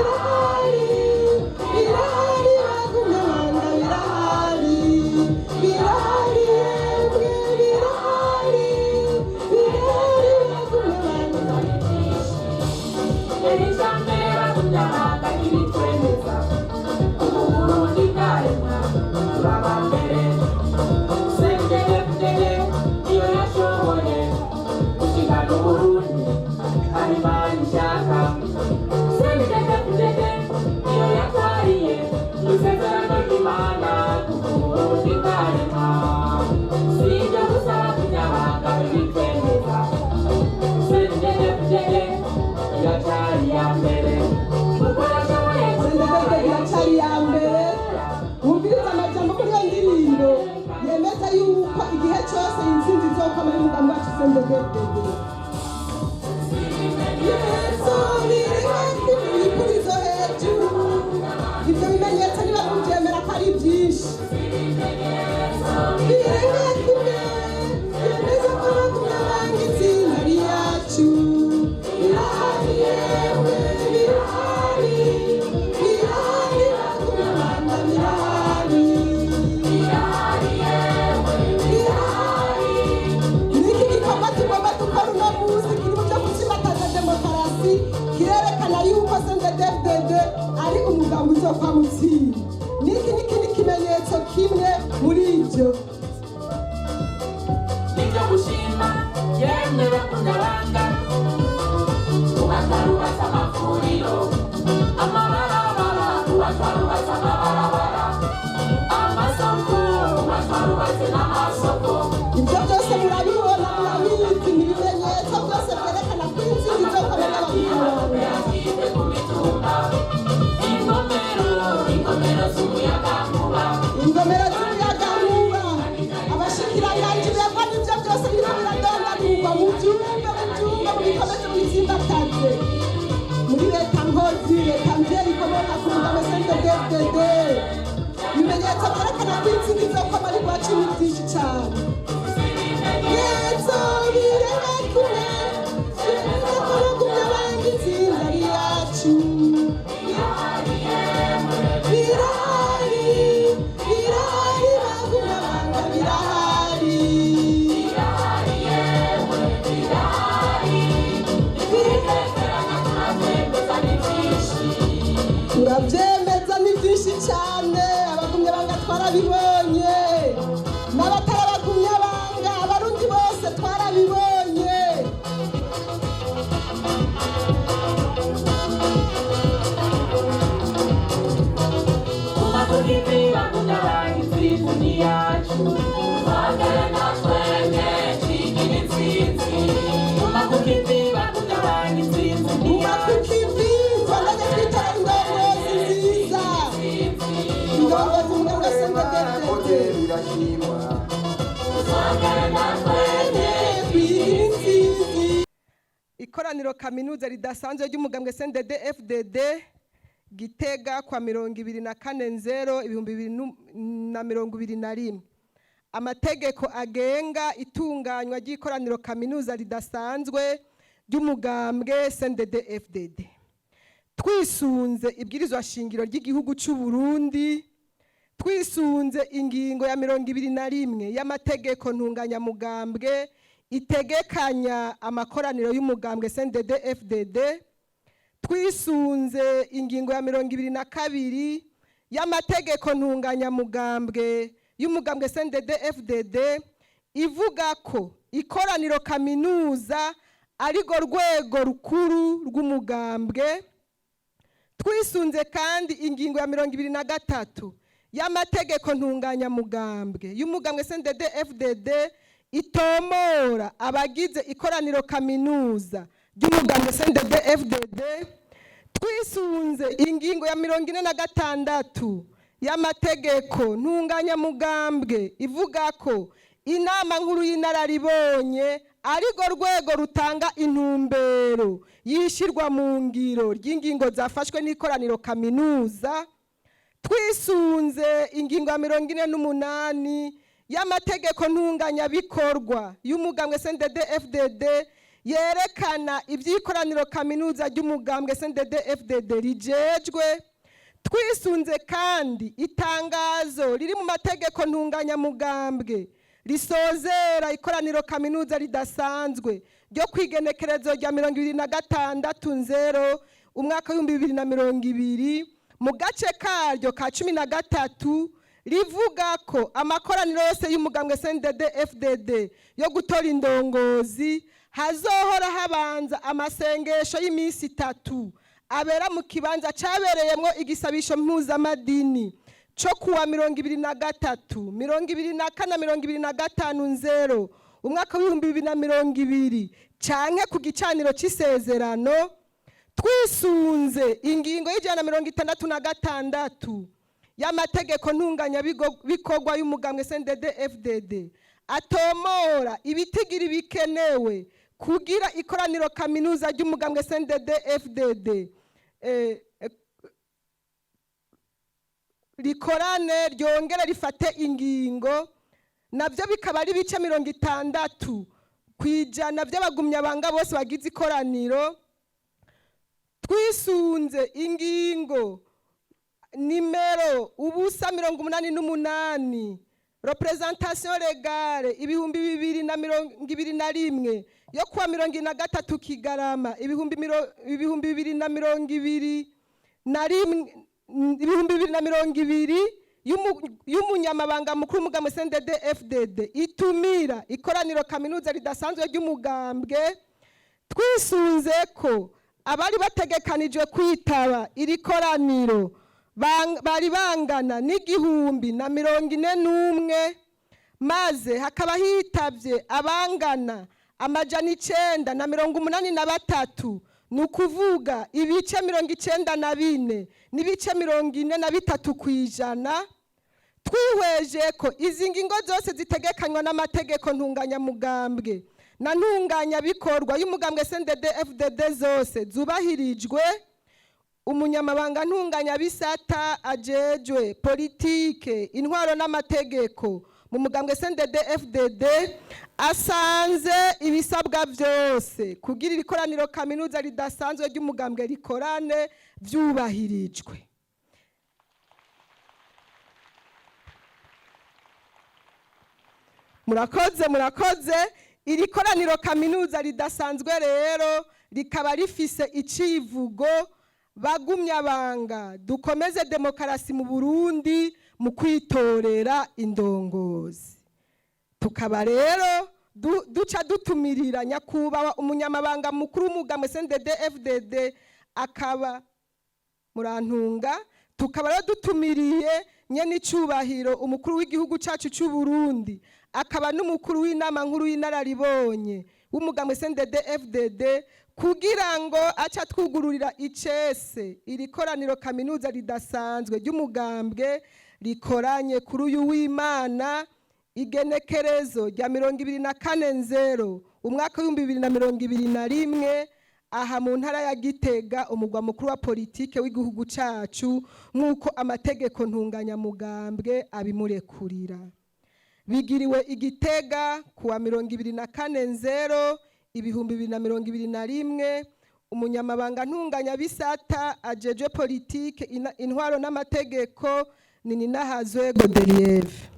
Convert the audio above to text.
Birahari, birahari, bagumye banga, birahari, birahari, yemwe birahari, birahari, bagumye banga. Icambere bagumyabanga ntibitwemeza ubu Burundi bwaremwa turaba mbere. CNDD-FDD niyo yashoboye gushikana Uburundi aho Imana ishaka. CNDD-FDD niyo yatwariye isezerano ry'Imana kuva Uburundi bwaremwa. Si ibyo gusa, bagumyabanga ntibitwemeza, CNDD-FDD iracyari iya mbere kuko yashoboye. CNDD iracari iya mbere. Wumvirize amajambo kuri iyo ndirimbo yemeza yuko igihe cyose intsinzi izokoma y'umugambi wacu CNDD-FDD. Ibimenyetso biri hafi, ibipurizo hejuru. Ibyo bimenyetso niba mubyemera ko ari byinshi biri hafi, yemeza ko bagumya banga intsinzi ari iyacu. Birahari yewe, birahari, birahari, bagumya banga, birahari, birahari. Niki gikorwa tugomba dukora uno munsi kiri mu byo gutsimbataza demokarasi, kirerekana yuko CNDD-FDD ari umugambi uzokwa mutsinda. Niki n'ikindi kimenyetso kimwe muri ibyo. Nibyo gushima yemwe bakunyabanga, kuba twarubatse amavuriro, amabarabara, kuba twarubatse amabarabara, amasoko, kuba twarubatse n'amasoko. Ibyo byose murabibona, murabizi, ni ibimenyetso byose byerekana ko intsinzi izokoma n'abanyarwanda. Amakoperative ku mitumba, ingomero, ingomero z'umuyagankuba. Ingomero z'umuyagankuba, abashikiranganji begwa n'ibyo byose biriko biradondagurwa, mu byumve, mu byumve, mu bikomeze, mu bitsimbataze muri leta nkozi, leta mvyeyi ikomoka ku mugabo CNDD-FDD. Ibimenyetso byerekana ko intsinzi izokoma ari rwacu ni byinshi cane. Ibimenyetso birenga kure byemeza ko bagumya banga intsinzi ari iyacu. Birahari, birahari, bagumya banga, birahari. Turabyemeza, ni byinshi cyane. Abagumya banga twarabibonye, n'abatarabagumya banga, Abarundi bose twarabibonye. Kuma ku giti, bakunyabanga, intsinzi ni iyacu. Twagere na twemye twigira intsinzi. Kuma ku giti, bakunyabanga, intsinzi ni Kuma ku iyacu. kivi, twandanye twitora indongozi nziza, indongozi umugambwe CNDD-FDD. Birashimwa. Twagere na twemye. Twigira intsinzi. Ikoraniro kaminuza ridasanzwe ry'umugambwe CNDD FDD, Gitega, kwa 24/0/2021. Amategeko agenga itunganywa ry'ikoraniro kaminuza ridasanzwe ry'umugambwe CNDD FDD. Twisunze ibwirizwa shingiro ry'igihugu cy'u Burundi, twisunze ingingo ya 21 y'amategeko ntunganyamugambwe itegekanya amakoraniro y'umugambwe CNDD FDD, twisunze ingingo ya 22 y'amategeko ntunganyamugambwe y'umugambwe CNDD FDD ivuga ko ikoraniro kaminuza arirwo rwego rukuru rw'umugambwe, twisunze kandi ingingo ya 23 y'amategeko ntunganyamugambwe y'umugambwe CNDD FDD itomora abagize ikoraniro kaminuza ry'umugambwe CNDD FDD, twisunze ingingo ya 46 y'amategeko ntunganyamugambwe ivuga ko inama nkuru y'inararibonye arirwo rwego rutanga intumbero yishyirwa mu ngiro ry'ingingo zafashwe n'ikoraniro kaminuza, twisunze ingingo ya 48 y'amategeko ntunganyabikorwa y'umugambwe CNDD FDD. Yerekana iby'ikoraniro kaminuza ry'umugambwe CNDD FDD rijejwe. Twisunze kandi itangazo riri mu mategeko ntunganyamugambwe risozera ikoraniro kaminuza ridasanzwe ryo kwigenekerezo rya 26/0 umwaka w'2020, mu gace karyo ka 13, rivuga ko amakoraniro yose y'umugambwe CNDD FDD yo gutora indongozi hazohora habanza amasengesho y'iminsi 3 abera mu kibanza cyabereyemo igisabisho mpuzamadini cyo kuwa 23, 24, 25/0 umwaka w'2020, canke ku gicaniro c'isezerano. Twisunze ingingo y'166 y'amategeko ntunganyabikorwa y'umugambwe CNDD FDD atomora ibitigiri bikenewe kugira ikoraniro kaminuza ry'umugambwe CNDD FDD rikorane ryongere rifate ingingo, nabyo bikaba ari ibice 60% by'abagumyabanga bose bagize ikoraniro. Twisunze ingingo nimero 088 représentation légale 2021 yo kuwa 43 Kigarama 2021, 2020, y'umunyamabanga mukuru w'umugambwe CNDD FDD itumira ikoraniro kaminuza ridasanzwe ry'umugambwe. Twisunze ko abari bategekanijwe kwitaba iri koraniro bari bangana n'1,041, maze hakaba hitavye abangana 983, ni ukuvuga ibice 94.43%. Twihweje ko izi ngingo zose zitegekanywa n'amategeko ntunganyamugambwe na ntunganyabikorwa y'umugambwe CNDD FDD zose zubahirijwe, umunyamabanga ntunganyabisata ajejwe politike, intwaro n'amategeko mu mugambwe CNDD FDD asanze ibisabwa byose kugira ikoraniro kaminuza ridasanzwe ry'umugambwe rikorane byubahirijwe. Murakoze, murakoze. Iri koraniro kaminuza ridasanzwe rero rikaba rifise icivugo: bagumyabanga, dukomeze demokarasi mu Burundi mu kwitorera indongozi. Tukaba rero duca dutumirira nyakubahwa umunyamabanga mukuru w'umugambwe CNDD FDD, akaba, murantunga, tukaba rero dutumiriye nyene icubahiro umukuru w'igihugu cacu c'u Burundi, akaba n'umukuru w'inama nkuru y'inararibonye w'umugambwe CNDD FDD, kugira ngo aca twugururira icese iri koraniro kaminuza ridasanzwe ry'umugambwe rikoranye kuri uyu w'Imana, igenekerezo rya 24/0 umwaka w'2021, aha mu ntara ya Gitega, umugwa mukuru wa politike w'igihugu cacu, nk'uko amategeko ntunganyamugambwe abimurekurira. Bigiriwe Igitega kuwa 24/0 2021. Umunyamabanga ntunganyabisata ajejwe politike, intwaro n'amategeko ni Ninahazwe Godelieve.